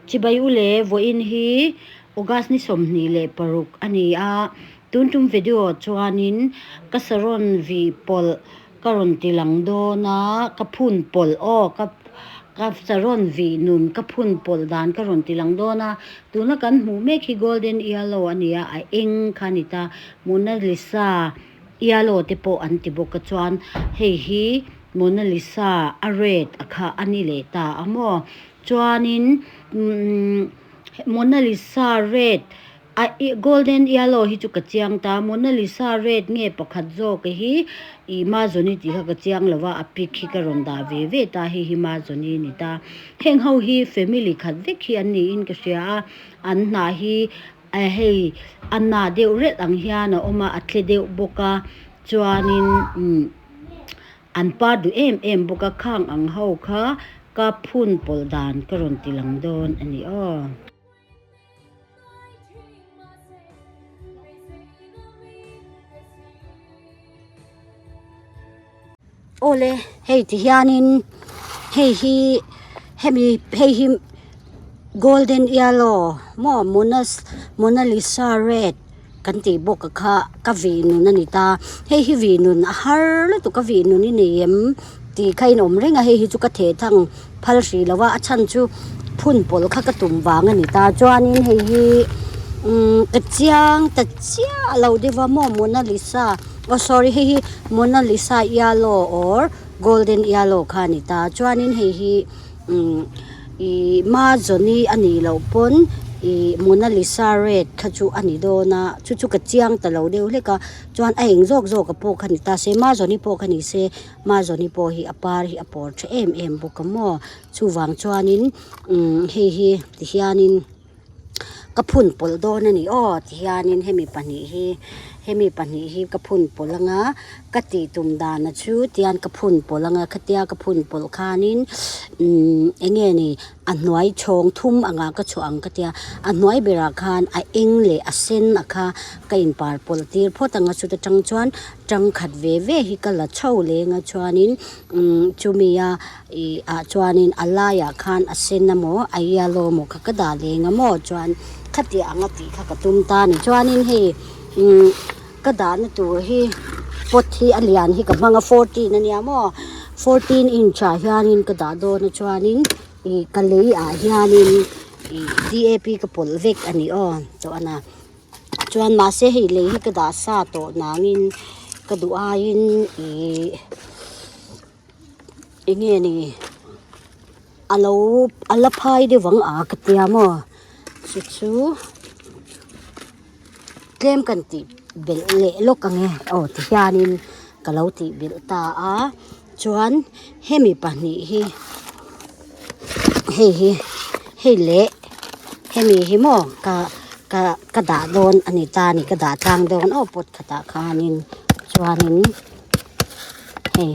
Chibai u le, vawiin hi August ni 26 a ni a, tun tum video chuanin ka saron vih pawlh ka rawn ti lang dawn a, ka phun pawlh aw ka ka saron vih nun ka phun pawlh dan ka rawn ti lang dawn a, tuna kan hmuh mek hi golden yellow a ni a, a eng kha a ni ta, Mona Lisa yellow te pawh an ti bawk a chuan hei hi Mona Lisa a red a kha a ni leh ta a maw. Chuanin umm Mona Lisa red a golden yellow hi chu ka chiang ta Mona Lisa red nge pakhat zawk hi ih Mazawni tih kha ka chiang lo va a pic hi ka rawn dah ve ve ta hei hi Mazawni a ni ta heng ho hi family khat vek hi an niin ka hria a an hnah hi hei a na deuh relh ang hian a awm a a tle deuh bawk a chuanin umm. An pa duh em em bawk a, khang ang ho kha ka phun pawlh dan ka rawn ti lang dawn a ni aw. Awle, hei ti hianin hei hi hemi hei hi golden yellow maw Mona Lisa red. Kan tih bawk a kha ka vih nun a ni ta hei hi vih nun a har lutuk a vih nun i nei em tih kha in awm reng a hei hi chu ka theh thang phal hrih lo a a chhan chu phun pawlh kha ka tum vang a ni ta chuanin hei hi umm ka chiang ta chiah lo deuh a maw Mona Lisa aw sorry hei hi Mona Lisa yellow or golden yellow kha a ni ta chuanin hei hi. Umm ih Mazawni a nih loh pawn ih Mona Lisa red kha chu a ni dawn a chu chu ka chiang ta lo deuh hlek a chuan a eng zawk zawk a pawh kha ni ta se Mazawni pawh kha ni se Mazawni pawh hi a par hi a pawr tha em em bawk a maw chuvang chuanin umm hei hi tihianin. Ka phun pawlh dawn a ni aw tihianin hemi pahnih hi hemi pahnih hi ka phun pawlh anga ka tih tum dana chu tian ka phun pawlh anga khatia ka phun pawlh khanin umm eng nge ni a hnuai chhawng thum angah ka chhuah ang ka tia a hnuai berah khan a eng leh a sen a kha ka inpar pawlh tir phawt anga chuta tang chuan tangkhat ve ve hi ka la chho leng a chuanin umm chumi a. Ih ah chuanin a laiah khan a sen emaw a yellow emaw kha ka dah leng a maw chuan khatiang anga tih kha ka tum ta a ni chuanin hei umm ka dahna tur hi pot hi a lian hi ka hmang a fourteen ania maw fourteen inch ah hianin ka dah dawn a chuanin ih ka lei ah hianin ih D A P ka pawlh vek a ni aw chuan a chuan mahse hei lei hi ka dah sa tawh nangin ka duh aiin ih. Eng nge ni a lo a la phai deuh ang a ka tia maw chu chu tlem kan tih belh leh lawk ang e aw ti hianin ka lo tih belh ta a chuan hemi pahnih hi hei hi hei leh hemi hi maw ka ka ka dah dawn a ni ta a ni ka dah tlang dawn aw pot khatah khanin chuanin. Hei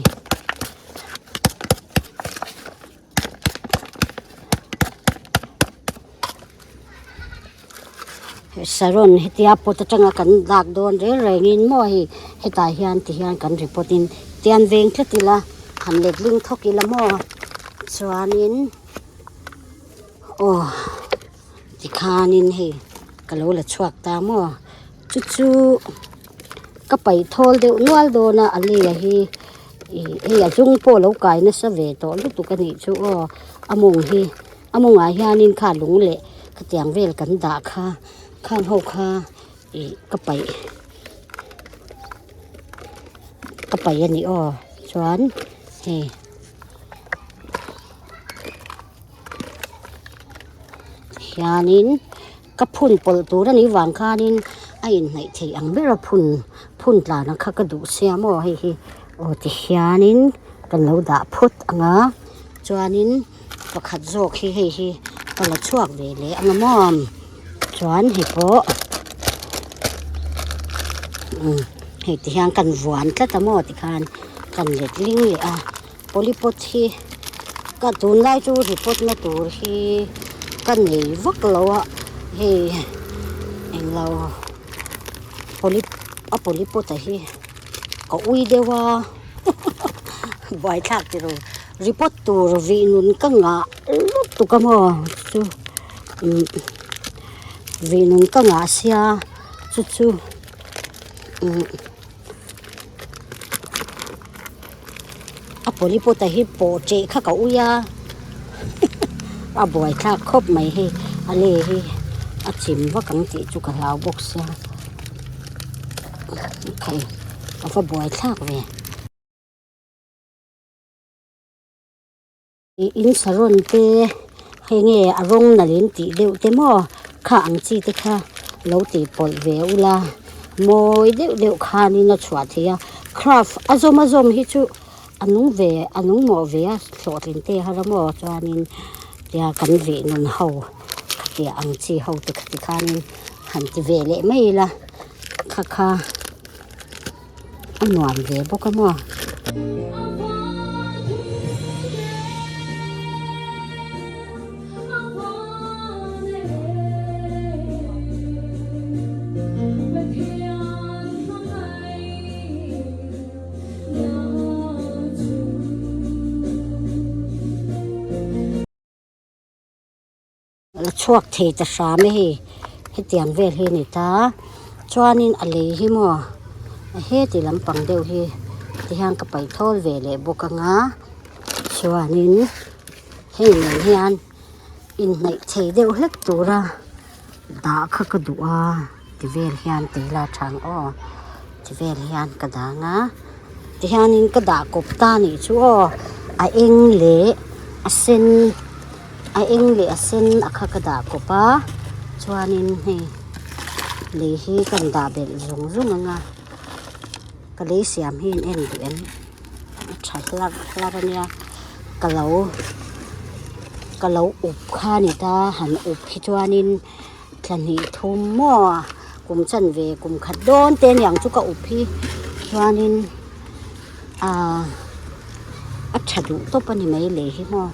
saron hetia pot atanga kan lak dawn reng rengin maw hei hetah hian ti hian kan report in tian veng tlat ila han letling thawk ila maw chuanin aw tikhanin hei ka lo la chhuak ta maw chu chu. Ka paih thawl deuh nual dawn a a lei hi ih hei a zum pawh a lo kai nasa ve tawh lutuk a nih chu aw a mawng hi a mawngah hianin kha lung leh khatiang vel kan dah kha khang ho kha ih ka paih ka paih a ni aw chuan hei. Hianin ka phun pawlh tur a nih vang khanin a inhnaih theih ang ber a phun phun tlan ang kha ka duh sia maw hei hi aw ti hianin kan lo dah phawt ang a chuanin pakhat zawk hi hei hi ka la chhuak ve leh ang a maw chuan hei pawh umm hei ti hian kan vuan tlat a maw tikhan kan let ling leh a. Polypot hi ka tunlai chu report na tur hi ka nei vak lo a hei englo poly a polypot a hi ka ui deuh a buaithlak tiro report tur vih nun ka ngah lutuk a maw chu. Umm vih nung ka ngah sia chu chu umm a polypot a hi pawh ṭeh kha ka ui a a buai thlak khawp mai hei a lei hi a chim vak ang tih chu ka hlau bawk sia khai a va buai thlak ve. Ih in saron te hei nge a rawng nalh in tih deuh te maw kha ang chi te kha lo tih pawlh ve ula mawi deuh deuh khanin a chhuah thei a craft a zawm a zawm hi chu a nung ve a nung mawh ve a hlawhtlin te har a maw chuanin tia kan vih nun ho khatiang ang chi ho te kha tikhanin han ti ve leh mai ila kha kha. A nuam ve bawk a maw. La chhuak thei ta hram e hei hetiang vel hi a ni ta chuanin a lei hi maw heti lampang deuh hi tihian ka paih thawl ve leh bawk ang a chuanin hei nen hian inhnaih thei deuh hlek tura dah kha ka duh a ti vel hian tei la tha ang aw ti vel hian ka dang a tihianin ka dah kawp ta a nih chu aw a eng leh a sen. A eng leh a sen a kha ka dah kawp a chuanin hei lei hi ka rawn dah belh zung zung ang a ka lei siam hi an en duh em a tha hlar hlar a nia ka lo ka lo up kha a ni ta han up hi chuanin thla hnih thum maw kum chanve kum khat dawn te aniang chu ka up hi chuanin ahh a tha duh tawp a ni mai lei hi maw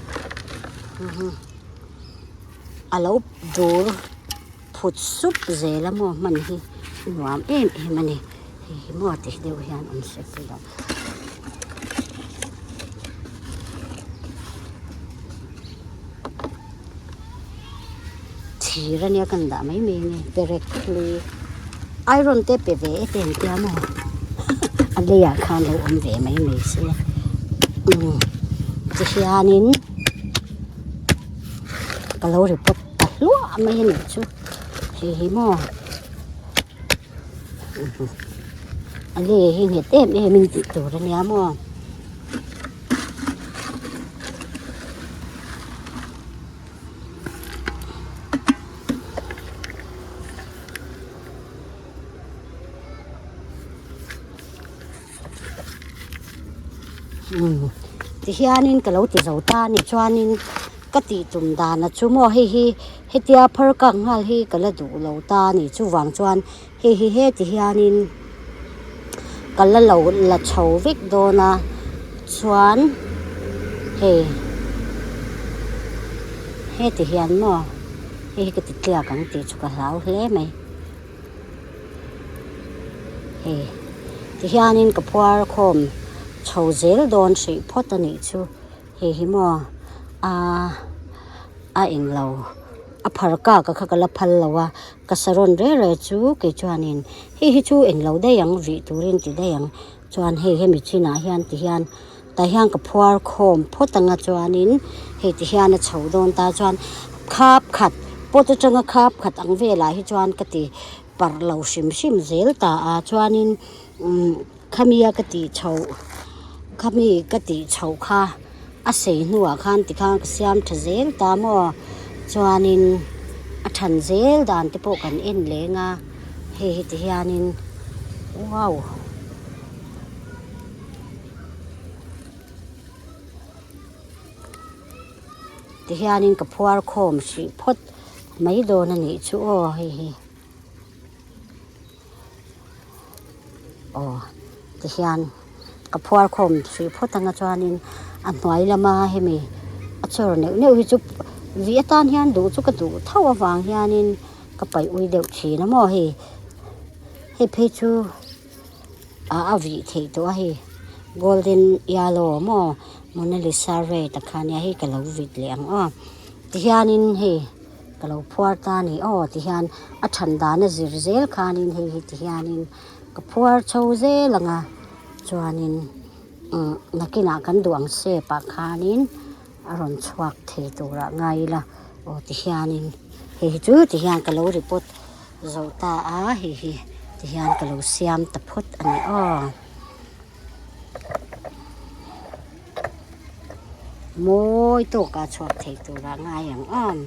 a lo dur phut sup zel a maw hman hi nuam em em a ni hei hi maw ti deuh hian awm se pawh. Thir ania kan dah mai mai nge perek hlui iron te pe ve e te an tia maw a leiah khan lo awm ve mai mai se umm tihianin ka lo report ta hluah mai a nih chu hei hi maw a lei hi nghet em em in tih tur ania maw. Umm tihianin ka lo ti zo ta a ni chuanin ka tih tum dana chu maw hei hi hetia phar kak nghal hi ka la duh lo ta a ni chuvang chuan hei hi heti hianin ka la lo la chho vek dawn a chuan hei heti hian maw hei hi ka ti tliak ang tih chu ka hlau hle mai hei ti hianin ka phuar khawm chho zel dawn hrih phawt a nih chu. Hei hi maw aaa a englo a phar kak a kha ka la phal lo a ka saron reng reng chu kei chuanin hei hi chu englo daih ang vih turin ti daih ang chuan hei hemi chinah hian ti hian tah hian ka phuar khawm phawt anga chuanin hei ti hian a chho dawn ta chuan khap khat pot atanga khap khat ang velah hi chuan ka ti parh lo hrim hrim zel ta a chuanin umm. Khami a ka tih chhoh khami ka tih chhoh kha a sei hnuah khan tikhan ka siam tha zel ta maw chuanin a than zel dan te pawh kan en leng a hei hi ti hianin wow. Ti hianin ka phuar khawm hrih phawt mai dawn a nih chu aw hei hi. Aw tihian ka phuar khawm hrih phawt anga chuanin a hnuai lama hemi a chawr neuh neuh hi chu vih atan hian duh chu ka duh tho avang hianin ka paih ui deuh thin a maw hei hei phei chu ah a vih theih tawh a hei golden yellow maw monalisa red a kha nia hei ka lo vit leh ang aw tihianin hei. Ka lo phuar ta a ni aw ti hian a than dan a zir zel khanin hei hi ti hianin ka phuar chho zel ang a chuanin umm nakinah kan duh ang shape ah khanin a rawn chhuak thei turah ngai ila aw ti hianin hei hi chu ti hian ka lo report zo ta a hei hi ti hian ka lo siam ta phawt a ni aw. Mawi tawka chhuak thei turah ngai ang aw.